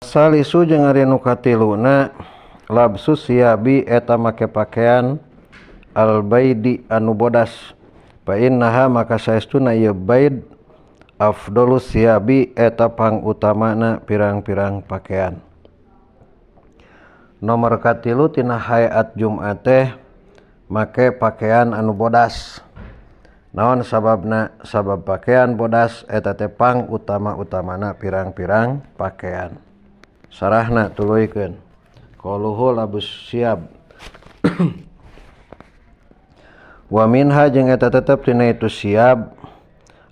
Salisu jeung ari nu katiluna labsu siabi eta make pakaian albaidi anu bodas fa innaha maka saestuna ieu baid afdalus siabi eta pangutamana pirang-pirang pakaian. Nomor katilu tina hayat Jumat teh make pakaian anu bodas. Naon sababna? Sabab pakaian bodas eta teh pangutama-utamana pirang-pirang pakaian. Sarahna tuluykeun qaluhu labus siab wa minha jeung eta tetep tina itu siab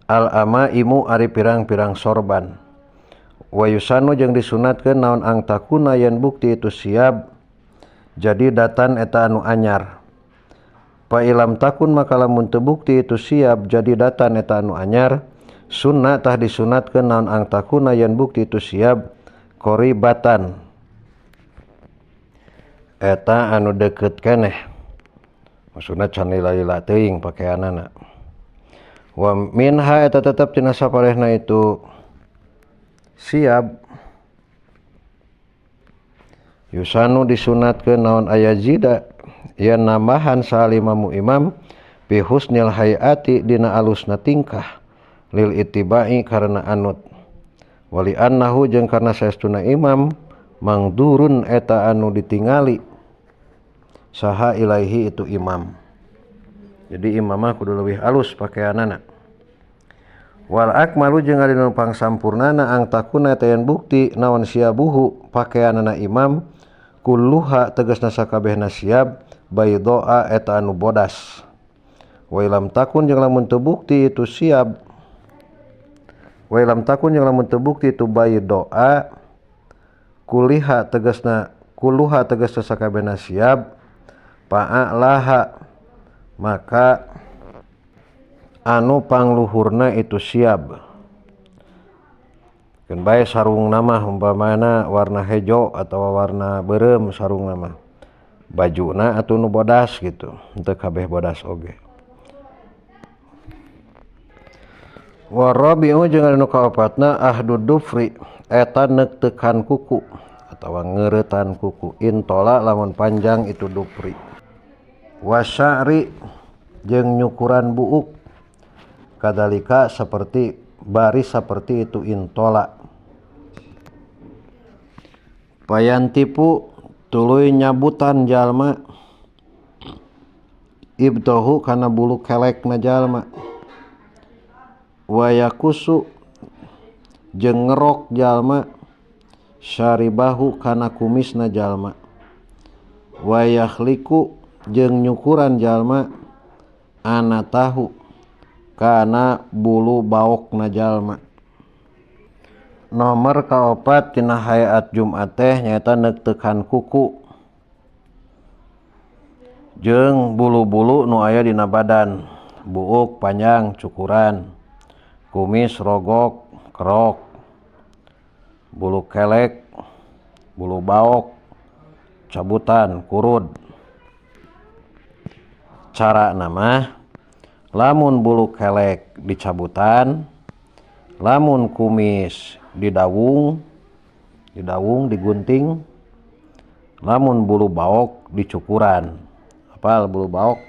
al amaimu ari pirang-pirang sorban wa yusanu jeung disunatkeun naon ang takuna yen bukti itu siab jadi datan eta anu anyar fa ilam takun maka lamun teu bukti itu siab jadi datan eta anu anyar sunnah tah disunatkeun naon ang takuna yen bukti itu siab koribatan eta anu deket keneh maksudna can lila-lila teuing pakeanana wa minha eta tetep tina saparehna itu siab yusanu disunatkeun naon ayazida yen nambahan salimamu imam bi husnil hayati dina alusna tingkah lil ittibai karena anut wali annahu jeung karena saestuna imam mangdurun eta anu ditingali saha ilaihi itu imam. Jadi imam mah kudu leuwih alus pakeanana. Wal akmalu jeung ari nu pangsampurnana ang takuna eta yen bukti naon siabuhu pakeanana imam kulluha tegasna sakabehna siab baydoa eta anu bodas. Wa ilam takun jeung lamun teu bukti itu siab wa ilam takun jeung lamun teu bukti itu baydoa kuliha tegasna kuluha tegasna sakabehna siab fa'alaha maka anu pangluhurna itu siab. Keun bae sarungna mah umpamana warna hejo atawa warna beureum sarungna mah bajuna atuh nu bodas gitu henteu kabeh bodas oge. Wa rabi'u jeung anu kaopatna ahdud dufri eta neuktekan kuku atawa ngeuretan kuku intola lamun panjang itu dufri. Wasya'ri jeung nyukuran buuk kadalika seperti baris seperti itu intola. Payantipu tuluy nyabutan jalma ibtahu kana bulu kelekna jalma wayakusu jeung ngerok jalma syaribahu kana kumisna jalma wayakhliku jeung nyukuran jalma anatahu kana bulu baokna jalma. Nomor kaopat tina hayat Jumat teh nyaeta neuktekan kuku jeung bulu-bulu nu aya dina badan, buuk panjang cukuran, kumis rogok kerok, bulu kelek, bulu baok cabutan kurud. Cara nama lamun bulu kelek dicabutan, lamun kumis didawung digunting, lamun bulu baok dicukuran. Apal bulu baok?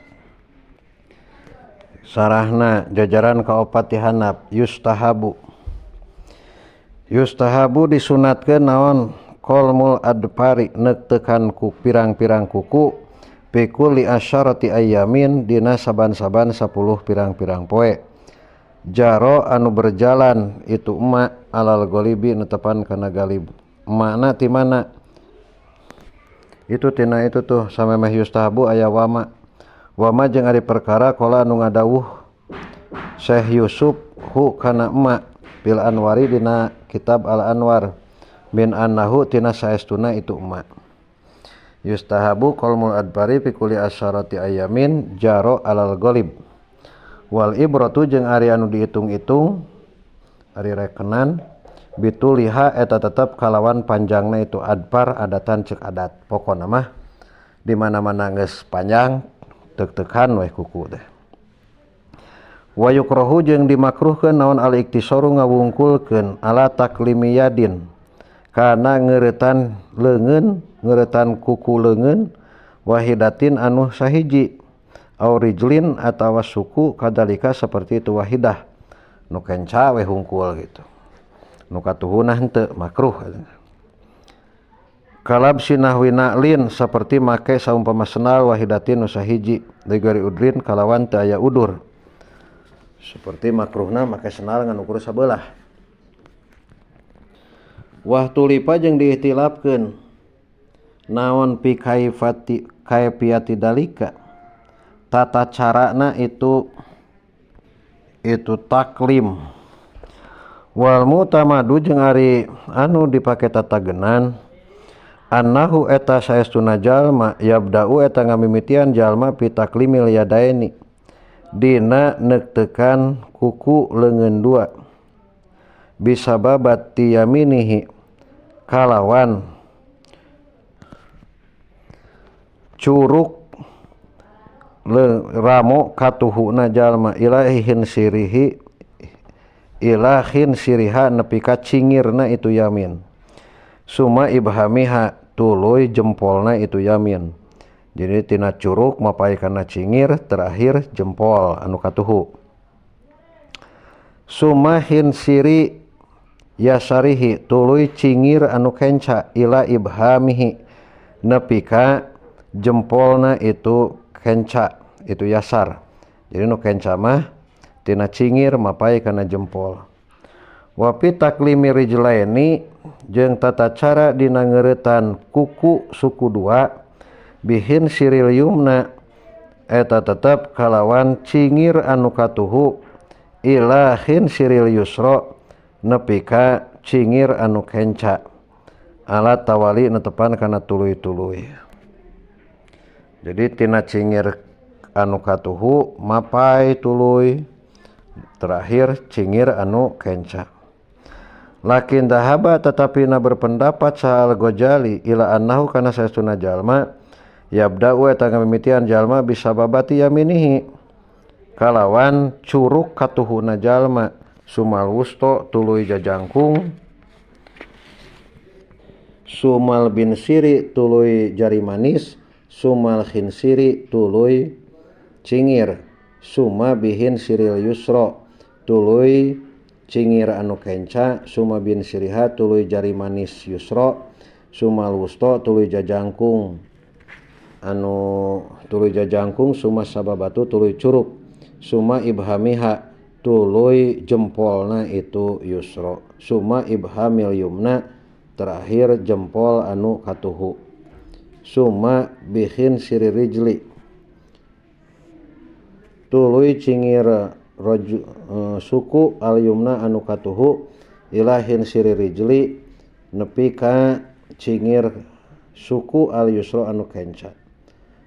Sarahna jajaran kaopat ti handap yustahabu. Yustahabu disunatkeun naon qalmul adfari neuktekan ku pirang-pirang kuku fi kulli asyarati ayyamin dina saban-saban 10 pirang-pirang poe. Jaro anu berjalan itu emak alal golibi netepan kana galib. Emakna ti mana? Itu tina itu tuh samemeh yustahabu aya wama. Wama jeung ari perkara qala anu ngadawuh Syekh Yusuf hu kana emak bil Anwari dina kitab Al Anwar min annahu tina saestuna itu emak. Yustahabu qalmul adbari fi kulli asyarati ayamin jaro alal golib. Wal ibratu jeung ari anu dihitung-hitung ari rekenan bituliha eta tetep kalawan panjangna itu adfar adatan ceuk adat. Pokona mah di mana-mana geus panjang teuk-teukan we kuku teh. Wa yukrahu jeung dimakruhkeun naon al iktisaru ngawungkulkeun ala taklimiyadin Kana ngeuretan leungeun, ngeuretan kuku leungeun wahidatin anu sahiji aw rijlin atawa suku kadalika seperti itu wahidah. Nu kenca we hungkul gitu. Nu katuhuna henteu makruh. Kalab sinahwi na'lin seperti make saumpama sendal wahidatin nu sahiji ligari udrin kalawan teu aya udur. Seperti makruhna make sendal ngan ukur sabelah. Wah tulipa jeung diihtilafkeun naon pi kaifati kaifiati dalika tata carana itu taklim. Wal mutamadu jeung ari anu dipake tatagenan annahu eta saestuna jalma yabda'u eta ngamimitian jalma pi taklimil yadaini dina neuktekan kuku leungeun dua bisababati yaminihi kalawan curuk ramo katuhuna jalma ilahin sirihi ilahin siriha nepi ka cingirna itu yamin suma ibhamiha tuluy jempolna itu yamin. Jadi tina curuk mapai kana cingir terakhir jempol anu katuhu. Suma hinsiri yasarihi tuluy cingir anu kenca ila ibhamihi nepi ka jempolna itu kenca itu yasar. Jadi nu kenca mah tina cingir mapai kana jempol. Wa fi taklimi rijlaini jeung tata cara dina ngeuretan kuku suku dua bihin siril yumna eta tetep kalawan cingir anu katuhu ilahin siril yusra nepi ka cingir anu kenca alat tawali netepan kana tuluy-tuluy. Jadi tina cingir anu katuhu mapai tuluy terakhir cingir anu kenca. Lakin dahaba tetapi na berpendapat sahal Ghazali ila annahu kana saestuna jalma yabda'u eta ngamimitian jalma bisababati yaminihi kalawan curuk katuhuna jalma sumal wusto tuluy jajangkung sumal bin siri tuluy jari manis sumal khinsiri tuluy cingir suma bihin siril yusro tuluy cingir anu kenca suma bin siriha tuluy jari manis yusro sumal wusto tuluy jajangkung anu tuluy jajangkung suma sababatu tuluy curuk suma ibhamiha tuluy jempolna itu yusro suma ibhamil yumna terakhir jempol anu katuhu suma bihin siri rijli tuluy cingir roju, suku al yumna anu katuhu ilahin siri rijli nepi ka cingir suku al yusro anu kenca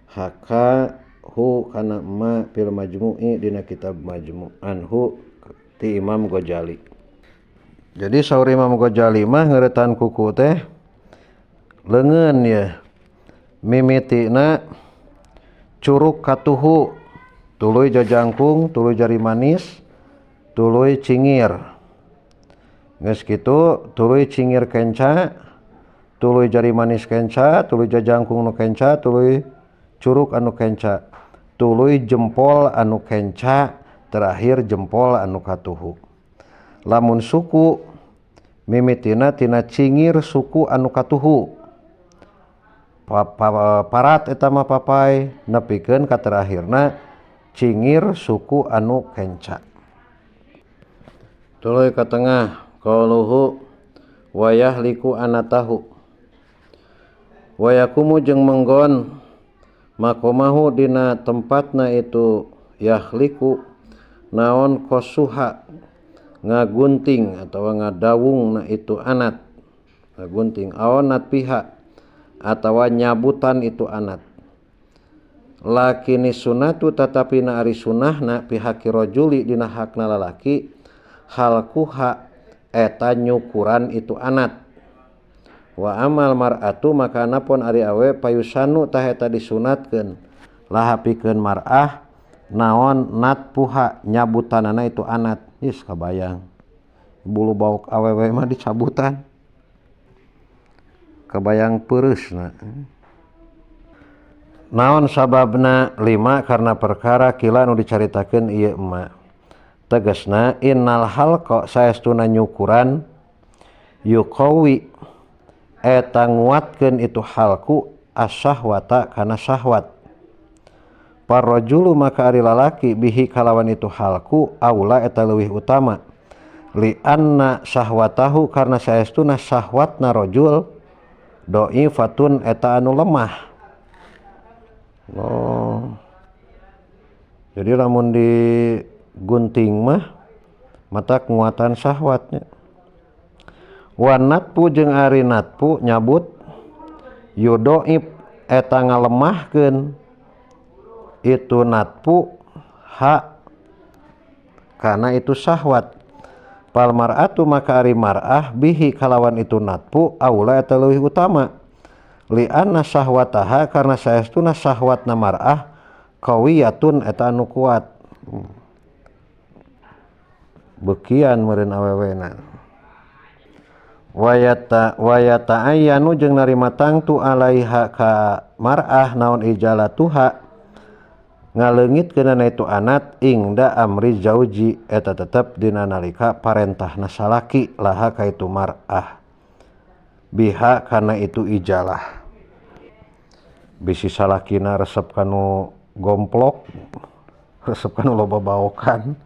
haka hu kana ma fil majmu'i dina kitab majmu' anhu ti Imam Ghazali. Jadi saur Imam Ghazali mah ngeuretan kuku teh leungeun ya mimitina curuk katuhu tuluy jajangkung tuluy jari manis tuluy cingir geus kitu tuluy cingir kenca tuluy jari manis kenca tuluy jajangkung nu kenca tuluy curuk anu kenca tuluy jempol anu kenca terakhir jempol anu katuhu. Lamun suku mimitina tina cingir suku anu katuhu parat eta mah papai nepikeun ka terakhirna cingir suku anu kenca. Tuluy ka tengah qauluhu wayah liku anatahu wayakumu jeung menggon makomahu dina tempatna itu yahliku naon kosuha ngagunting atawa ngadawung na itu anat ngagunting aon natpiha atawa nyabutan itu anat. Lakini sunatu tatapi na ari sunahna pihaki rajuli dina hakna lalaki halkuha eta nyukuran itu anat. Wa amal mar'atu maka anapun ari awe payusanu tah eta disunatkeun laha pikeun mar'ah naon natpuha nyabutanana itu anat. Is kabayang bulu bauk awewe mah dicabutan. Kebayang peureusna. Naon sababna lima karena perkara kila nu dicaritakeun ieu emak. Tegasna innal halqa saestuna nyukuran yuqawi eta nguatkeun itu halku asyahwata kana syahwat. Parrajulu maka ari lalaki bihi kalawan itu halku aula eta leuwih utama. Li anna syahwatahu karena saestuna syahwatna rajul do'ifatun eta anu lemah. Oh. Jadi lamun digunting mah mata nguatan syahwatnya. Wa natpu jeung ari natpu nyabut yudoib eta ngalemahkeun itu natpu ha karena itu syahwat. Pal mar'atu maka ari mar'ah bihi kalawan itu natpu aula eta leuwih utama. Li anna syahwataha karena saestuna syahwatna mar'ah qawiyatun eta anu kuat. Bekian meureun awewena. Wayata wayata'ayyanu jeung narima tangtu alaiha ka mar'ah naon ijalatuha ngaleungitkeunana itu anat ingda amri zauji eta tetep dina nalika parentahna salaki laha ka itu mar'ah biha kana itu ijalah. Bisi salakina resep kanu gomplok, resep kanu loba baokan.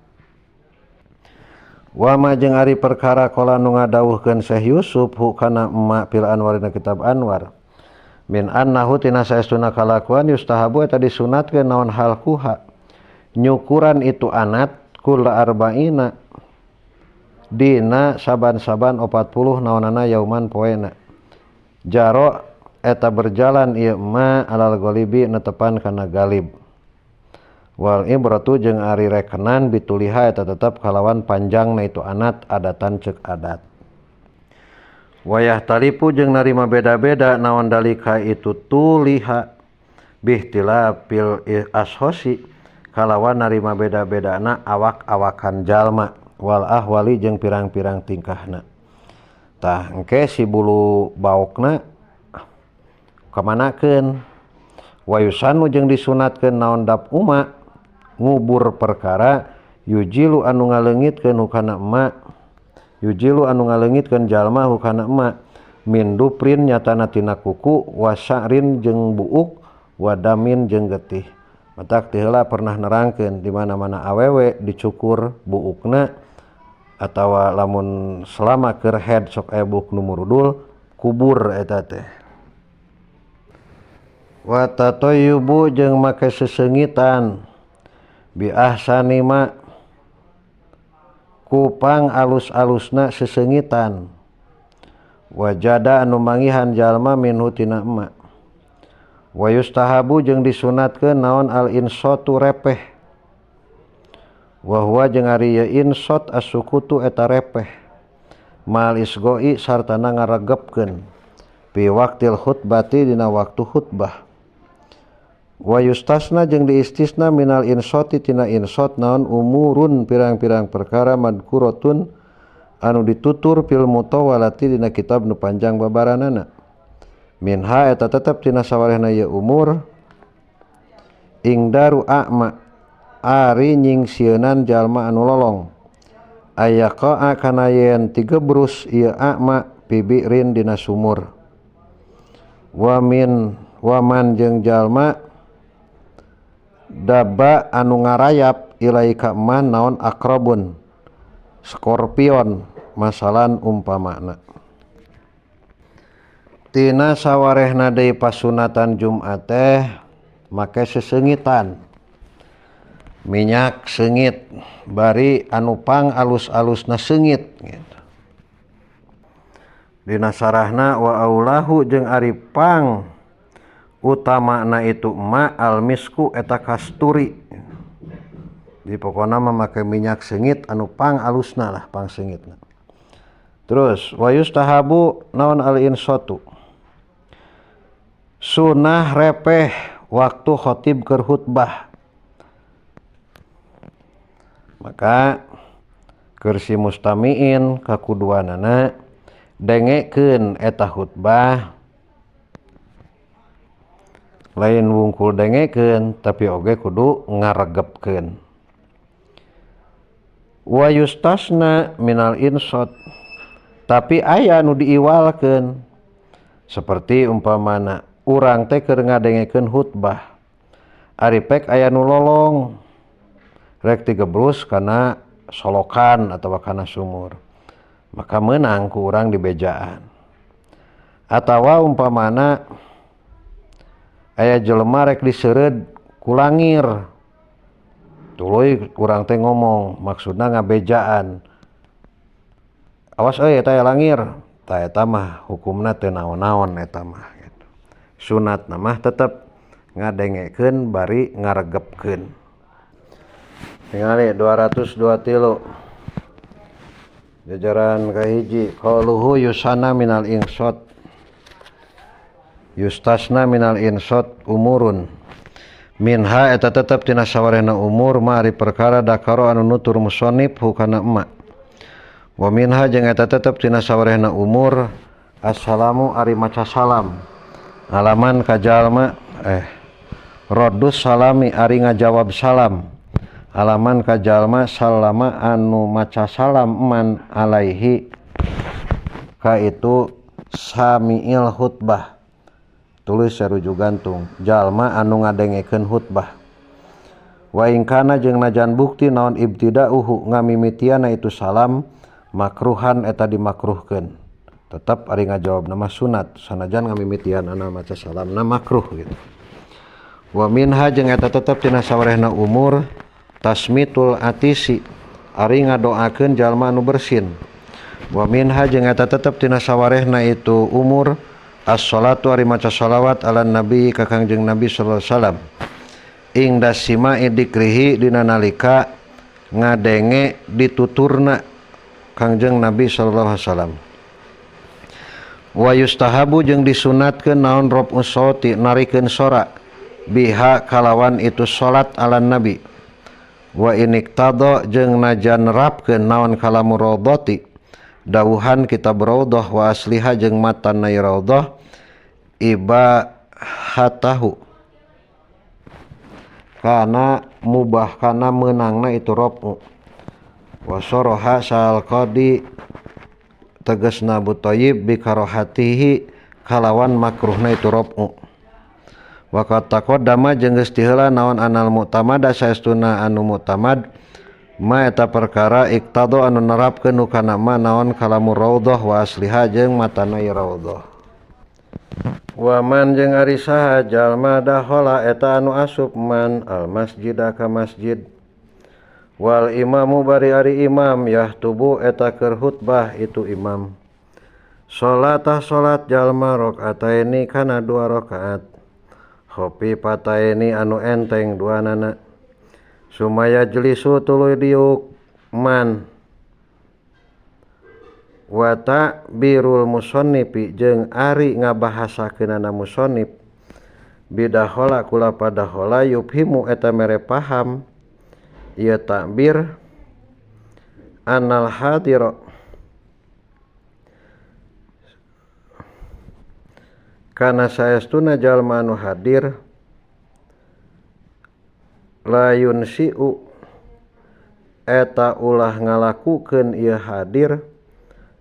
Wama jeung ari perkara qala nu ngadawuhkeun Syekh Yusuf hu kana emak fil Anwar dina kitab Anwar. Min annahu tina saestuna kalakuan yustahabu eta disunatkeun naon halquha. Nyukuran itu anat kula arba'ina dina saban-saban 40 naonana yauman poena. Jaro eta berjalan ieu ma alal golibi netepan kana galib. Wal ibratu jeung ari rekenan bituliha eta tetep kalawan panjangna itu anat adatan ceuk adat. Wayah talipu jeung narima beda-beda naon dalika itu tuliha bihtilafil ashosi kalawan narima beda-bedana awak-awakan jalma wal ahwali jeung pirang-pirang tingkahna. Tah engke si bulu baokna kamanakeun wayusanu jeung disunatkeun naon dap uma ngubur perkara yujilu anu ngaleungitkeun hukana emak yujilu anu ngaleungitkeun jalma hukana emak min duprin nyatana tina kuku wasarin jeung buuk wadamin jeung getih. Matak ti heula pernah nerangkeun di mana-mana awewe dicukur buukna atawa lamun selama keur head sok aya buuk nu murudul kubur eta teh. Wa tatayyubu jeung make sesengitan bi ahsani ma kupang alus-alusna sesengitan wajada anu mangihan jalma minhu tina emak. Wa yustahabu jeung disunatkeun naon al insatu repeh wa huwa jeung ari ieu insat as-sukutu eta repeh mal isgoi sartana ngaregepkeun fi waqtil khutbati dina waktu khutbah. Wa yustasna jeung diistisna minal insoti tina insot naon umurun pirang-pirang perkara madkuratun anu ditutur fil mutawalati dina kitab nu panjang babaranana. Minha eta tetep tina sawarehna ieu umur ingdaru a'ma ari nyingsieunan jalma anu lolong aya qa'a kana yen tigebrus ieu a'ma pibirin dina sumur. Wa min waman jeung jalma daba anu ngarayap ilaika man naon akrabun skorpion masalan umpamana. Tina sawarehna deui pasunatan Jumat teh make sesengitan minyak seungit bari anu pang alus-alusna seungit gitu. Dina sarahna wa aulahu jeung ari pang utamana itu ma almisku eta kasturi. Di pokona mah make minyak seungit anu pang alusna lah, pang seungitna. Terus wa yustahabu naon al insatu sunah repeh waktu khotib keur khutbah. Maka keur si mustamiin kakuduanana dengekeun eta khutbah Lain wungkul dengekeun tapi oge kudu ngaregepkeun. Wa yustasna minal insot, tapi aya nu diiwalkeun. Seperti umpamana urang teh keur ngadengekeun khutbah, ari pek aya nu lolong rek tigebrus kana solokan atawa kana sumur, maka meunang ku urang dibejaan. Atawa umpamana aya jelema rek diseureud ku langir, tuluy urang teh ngomong maksudna ngabejaan, awas euy eta aya langir, tah eta mah hukumna teu naon-naon eta mah gitu. Sunatna mah tetep ngadengekeun bari ngaregepkeun. Tingali 223 jajaran kahiji, qauluhu yusana minal insot, yustasna minal insot umurun minha eta tetep tina sawarehna umur ma ari perkara dakaro anu nutur musonif hukana emak. Wa minha jeung eta tetep tina sawarehna umur assalamu ari maca salam alaman ka jalma raddus salami ari ngajawab salam alaman ka jalma salama anu maca salam man alaihi ka itu samiil khutbah, tulis sarujuk gantung jalma anu ngadengekeun khutbah. Wa in kana jeung najan bukti naon ibtida'uhu ngamimitiana itu salam makruhan eta dimakruhkeun, tetep ari ngajawabna mah sunat sanajan ngamimitianana maca salamna makruh gitu. Wa minha jeung eta tetep tina sawarehna umur tasmitul atisi ari ngadoakeun jalma anu bersin. Wa minha jeung eta tetep tina sawarehna itu umur as-salatu ari maca salawat ala nabi ka Kangjeng Nabi sallallahu alaihi wasallam ing dasima'i dikrihi dina nalika ngadenge dituturna Kangjeng Nabi sallallahu alaihi wasallam. Wa yustahabu jeung disunatkeun naon raf'us sauti narikeun sora biha kalawan itu salat ala nabi. Wa iniktadha jeung najan nerapkeun naon kalamu raudhati dawuhan kitab raudhah wa asliha jeung matan raudhah ibahatahu kana mubah kana meunangna itu raf'u. Wa saraha sal qadi tegasna Abu Thayyib bi karahatihi kalawan makruhna itu raf'u. Wa qad taqaddama jeung geus diheula naon anal mu'tamada saestuna anu mu'tamad ma eta perkara iktado anu nerapkeun nu kana ma naon kalamu raudhah wa asliha jeung matana raudhah. Wa man jeung ari saha jalma dakhala eta anu asup man al masjida ka masjid wal imamu bari ari imam yahtubu eta keur khutbah itu imam. Salatah salat jalma rakaataini kana dua rakaat khafifataini anu enteng duanana sumaya jelisu tuluy diuk man wa ta'birul musannifi jeung ari ngabahasakeunana musannif bidakhala kula padakhala yufhimu eta mere paham ieu ta'bir anal hadira kana saestuna jalma anu hadir layun siu eta ulah ngalakukeun ieu hadir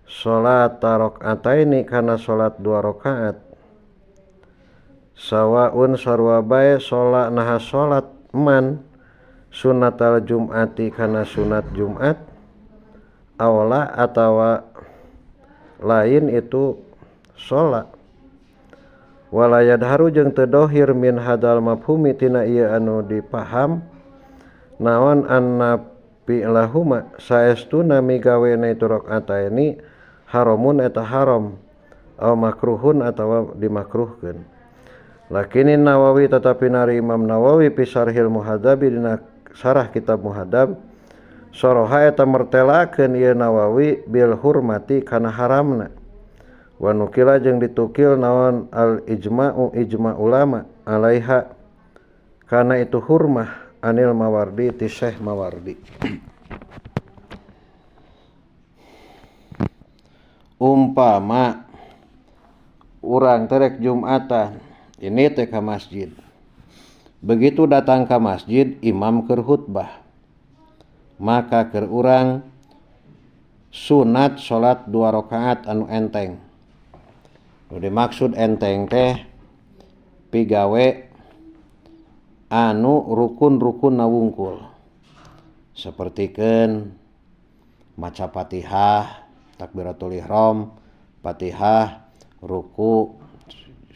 salat rakaataini kana salat dua rakaat sawaun sarua bae salat naha salat man sunnatal jum'ati kana sunat Jumat awla atawa lain itu salat. Wala yadharu jeung teu dohir min hadal mafhumi tina ieu anu dipaham naon anna fi'lahuma saestuna migawena itu rakaataini haramun eta haram aw makruhun atawa dimakruhkeun. Lakinin Nawawi tetapi nari Imam Nawawi fi syarhil Muhadzabi dina sarah kitab Muhadzab soroha eta mertelakeun ieu Nawawi bil hurmati kana haramna. Wa nukila jeung ditukil naon al ijma'u ijma' ulama alaiha kana itu hurmah anil Mawardi ti Syekh Mawardi. Umpama urang terek Jumatan ini teh ka masjid. Begitu datang ka masjid imam keur khutbah, maka keur urang sunat salat 2 rakaat anu enteng. Nu dimaksud enteng teh pigawe anu rukun-rukun wungkul, sapertikeun maca Fatihah, takbiratul ihram, Fatihah, ruku,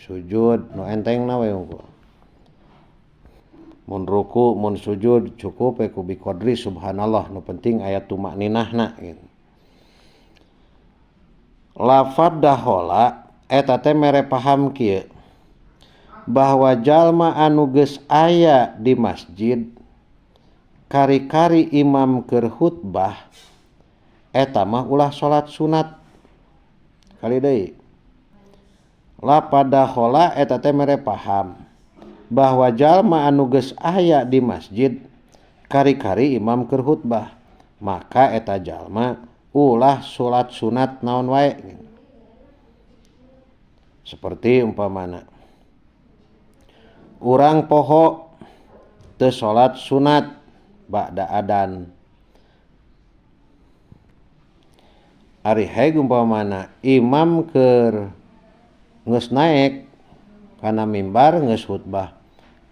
sujud, nu entengna we wungkul. Mun ruku, mun sujud cukup we ku biqadri subhanallah, nu penting aya tumakninahna gitu. Lafad dahola eta teh mere paham kieu bahwa jalma anu geus aya di masjid kari-kari imam keur khutbah eta mah ulah salat sunat. Kali deui lapad dahola eta teh mere paham bahwa jalma anu geus aya di masjid kari-kari imam keur khutbah maka eta jalma ulah salat sunat naon wae. Seperti umpamana urang poho teu salat sunat ba'da adan. Ari heg umpamana imam keur geus naek kana mimbar geus khutbah,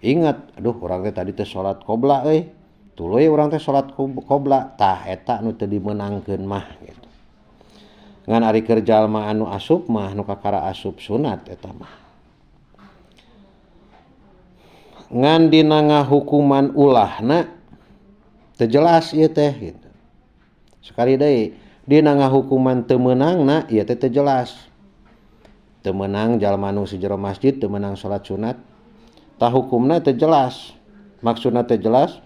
ingat aduh urang teh tadi teh salat qobla euy, tuluy urang teh salat qobla, tah eta nu teu dimeunangkeun mah gitu. Ngan ari keur jalma anu asup mah nu kakara asup sunat eta mah. Ngan dina ngahukuman ulahna teu jelas ieu teh gitu. Sekali deui dina ngahukuman teu meunangna ieu teh teu jelas. Teu meunang jalma nu si jero masjid teu meunang salat sunat. Tah hukumna teu jelas. Maksudna teu jelas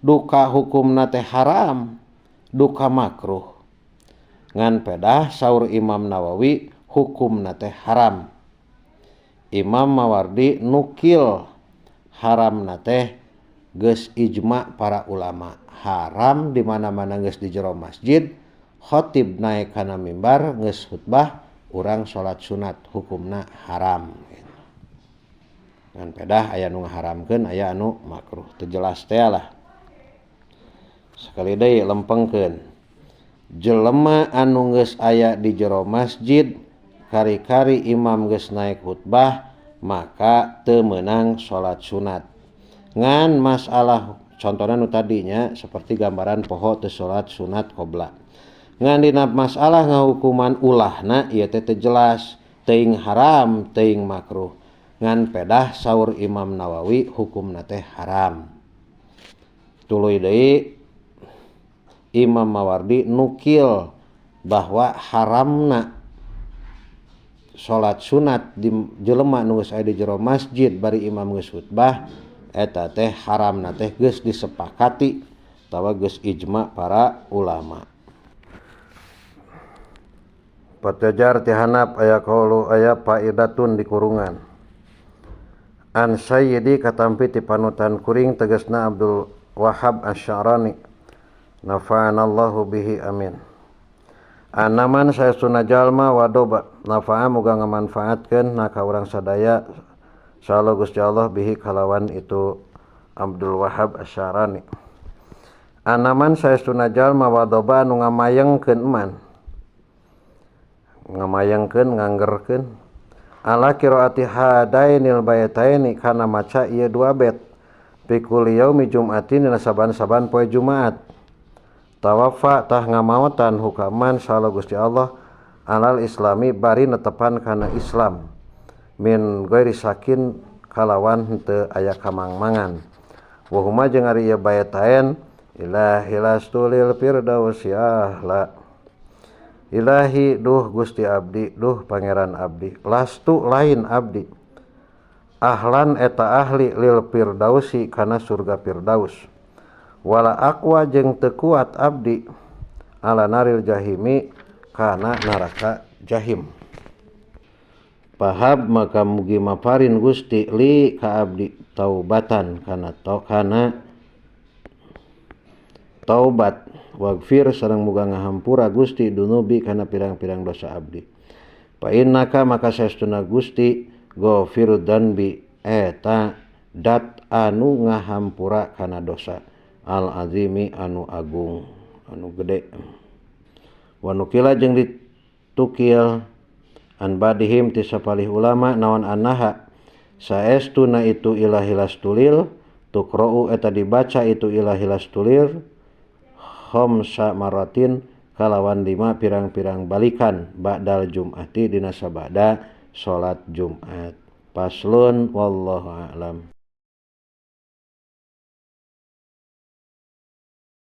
duka hukumna teh haram, duka makruh. Ngan pedah saur Imam Nawawi hukumna teh haram. Imam Mawardi nukil haramna teh geus ijma para ulama. Haram di mana-mana geus di jero masjid, khatib naik kana mimbar geus khutbah, urang salat sunat hukumna haram. Ngan pedah aya nu ngaharamkeun aya anu makruh, teu jelas teh lah. Sekali deui lempengkeun. Jelema anu geus aya di jero masjid kari-kari imam geus naik khutbah maka teu meunang salat sunat. Ngan masalah contohna nu tadinya seperti gambaran poho teu salat sunat qobla. Ngan dina masalah ngahukuman ulahna ieu teh teu jelas, teuing haram teuing makruh. Ngan pedah saur Imam Nawawi hukumna teh haram. Tuluy deui Imam Mawardi nukil bahwa haramna salat sunat di jelema nu geus aya di jero masjid bari imam geus khutbah eta teh haramna teh geus disepakati atawa geus ijma para ulama. Patajar ti hanap aya qaulu aya faidatun di kurungan. An sayyidi katampi ti panutan kuring tegasna Abdul Wahab Asy-Sya'rani. Nafa'anallahu bihi amin. Anaman saestuna jalma wadoba nafa'a muga ngamanfaatkeun na ka urang sadaya sallallahu Gusti Allah bihi kalawan itu Abdul Wahab Asy-Sya'rani. Anaman saestuna jalma wadoba nu ngamayengkeun eman, ngamayengkeun nganggerkeun ala qiraati hadainil baitaini kana maca ieu dua bet fi kulli yaumi jum'atin dina saban-saban poe Jumat. Tawafa tah ngamaotan hukaman salah Gusti Allah alal islami bari netepan kana Islam min ghairi sakin kalawan henteu aya kamangmangan. Wa huma jeung ari ieu baitaen ilahi lastulil firdausi ahla. Ilahi duh Gusti abdi, duh Pangeran abdi, lastu lain abdi ahlan eta ahli lil firdausi kana surga firdaus. Wala aqwa jeung teu kuat abdi ala naril jahimi kana neraka jahim. Pahab maka mugi maparin Gusti li ka abdi taubatan kana kana taubat wagfir sareng muga ngahampura Gusti dunubi kana pirang-pirang dosa abdi. Fa innaka maka saestuna Gusti ghafirud danbi eta Dat anu ngahampura kana dosa al azimi anu agung anu gede. Wa nukila jeung ditukil an badihim ti sapalih ulama naon annaha saestuna itu ilahilas tulil tuqra'u eta dibaca itu ilahilas tulir khamsa maratin kalawan 5 pirang-pirang balikan ba'dal jum'ati dina sabada salat Jumat. Paslon wallahu a'lam.